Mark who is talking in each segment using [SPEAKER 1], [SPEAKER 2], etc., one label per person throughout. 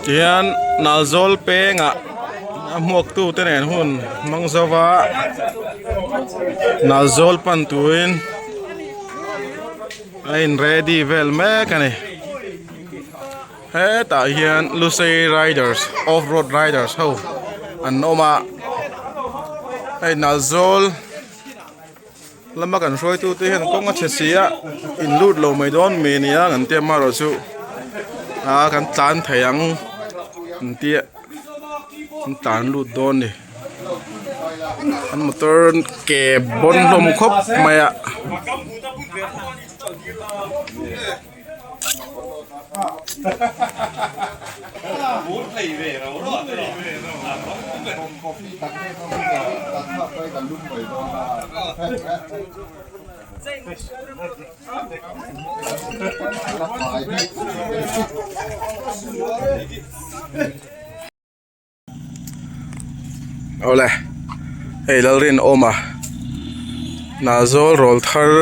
[SPEAKER 1] Tihian Nalzawl pengah a hmuak tute nen hun hmang zo va Nalzawl pan turin a in ready vel mek a ni. Hetah hian Lusei Riders off road riders ho an awm a hei Nalzawl lama kan hruaitu te hian kawng a chhe si a in lut lo mai dawn mi nia kan tia amaherawh chu ah kan tlan thei ang an tia an tlan lut dawn a ni an motor ke bawn hlawm khawp mai a. Awle hei Lalrinawma Hnahzawl rawl thar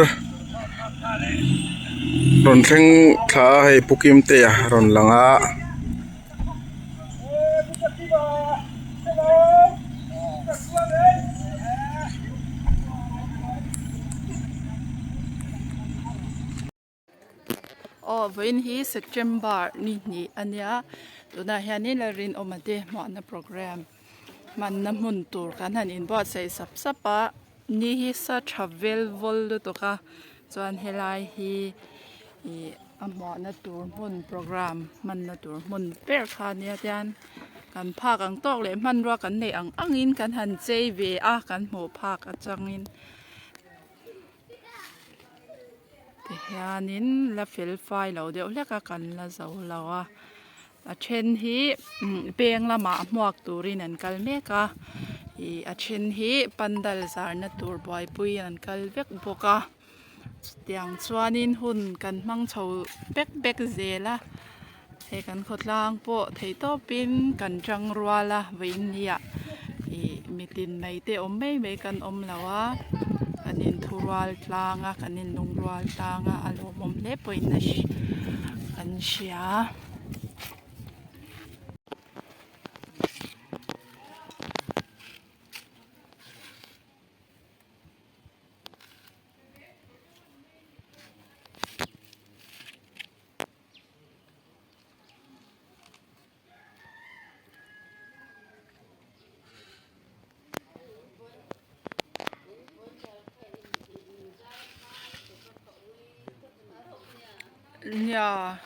[SPEAKER 1] rawn thleng thla a hei Pu Kimtea a rawn lang a.
[SPEAKER 2] Aw vawiin hi September ni hnih a nia tunah hianin Lalrinawma te hmuahna programme hmanna hmun tur kan han inbuatsaih sap sap a ni hi sa tha vel vawl lutuk a chuan helai hi ih a hmuahna tur hmun programme hmanna tur hmun ber kha a nia tian kan phak ang tawk leh hmanrua kan neih ang angin kan han chei ve a kan hmuh phak atangin. Tihianin la fel fai lo deuh hlek a kan la zo lo a a then hi peng lamah hmuak turin an kal mek a ih a then hi pandal zarna tur buaipui an kal vek bawk a chutiang chuanin hun kan hmang chho bek bek zel a hei kan khawtlang pawh theih tawpin kan tang rual a vawiin nia ih mitin mai te awm mai mai kan awm lo a kan inthu rual tlang a kan inlung rual tlang a a lawmawm hle pawhin a kan hria. Nia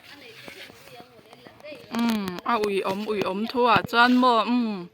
[SPEAKER 2] umm a ui awm ui awm thu ah chuan maw umm.